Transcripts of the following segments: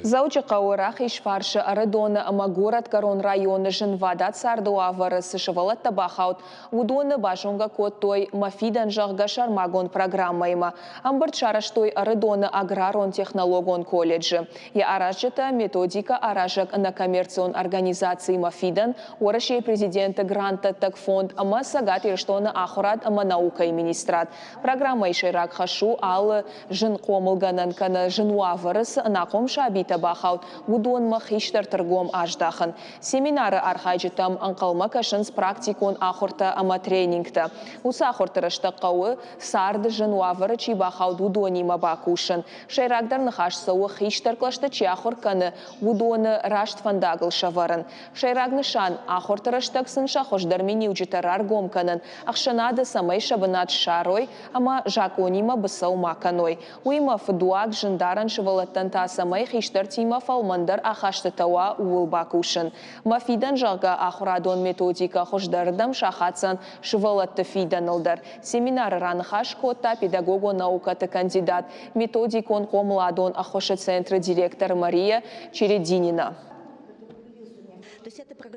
Дзӕуджыхъӕуы Рахизфарсы, Ӕрыдоны ӕмӕ Горӕтгӕрон районы зынвадат царды уавӕры цы сывӕллӕттӕ бахауд, уыдоны базонгӕ кодтой «Мӕ фидӕн», зӕгъгӕ, сӕрмагонд программӕимӕ. Ӕмбырд сарӕзтой Ӕрыдоны аграрон-технологон колледжы. Йӕ аразджытӕ методикӕ аразӕг ӕнӕкоммерцион организаци «Мӕ фидӕн», Уӕрӕсейы Президенты грантдӕттӕг фонд ӕмӕ Цӕгат Ирыстоны ахуырад ӕмӕ наукӕйы министрад. Программӕйы сӕйраг хӕс у алы зын хъомылгӕнӕн кӕнӕ зын уавӕры цы ӕнахъом сабитӕ бахауд, уыдонмӕ хистӕрты ргом аздахын. Семинары архайджытӕм ӕнхъӕлмӕ кӕсынц практикон ахуыртӕ ӕмӕ тренингтӕ. Уыцы ахуырты рӕстӕг хъӕуы, царды зын уавӕры чи бахауд, уыдонимӕ бакусын. Сӕйрагдӕр ныхас цӕуы, хистӕр кълӕсты чи ахуыр кӕны, уыдоны раст фӕндагыл сӕвӕрын. Сӕйраг нысан – ахуырты рӕстӕг сын сӕ хуыздӕр миниуджытӕ раргом кӕнын, ӕхсӕнады цӕмӕй сӕ бынат ссарой ӕмӕ закъонимӕ быцӕу ма кӕной. Уыимӕ фыдуаг, зындарӕн сывӕллӕттӕн та цӕмӕй хистӕртимӕ фӕлмӕндӕр ахастытӕ уа, ууыл бакусын. Мӕ фидӕн, зӕгъгӕ, ахуырадон методикӕ хуыздӕрырдӕм сахаддзӕн сывӕллӕтты фидӕныл дӕр. Семинары раныхас кодта педагогон наукӕты кандидат, методикон хъомыладон ӕххуысы центры директор Мария Черединина.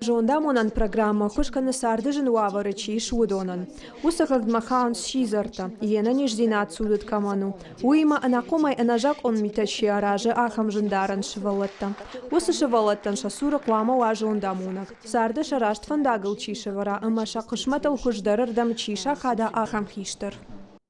Зондамонӕн программӕ ӕххуыс кӕны царды зын уавӕры чи ис, уыдонӕн. Уыцы хыгъдмӕ хауынц сидзӕртӕ, йе нӕниздзинад цудыд кӕмӕн у, уыимӕ ӕнахъомӕй ӕнӕзакъон митӕ чи аразы, ахӕм зындарӕн сывӕллӕттӕ. Уыцы сывӕллӕттӕн сӕ цуры хъуамӕ уа зондамонӕг, царды сӕ раст фӕндагыл чи сӕвӕра ӕмӕ сӕ хъысмӕтыл хуыздӕрырдӕм чи сахада, ахӕм хистӕр.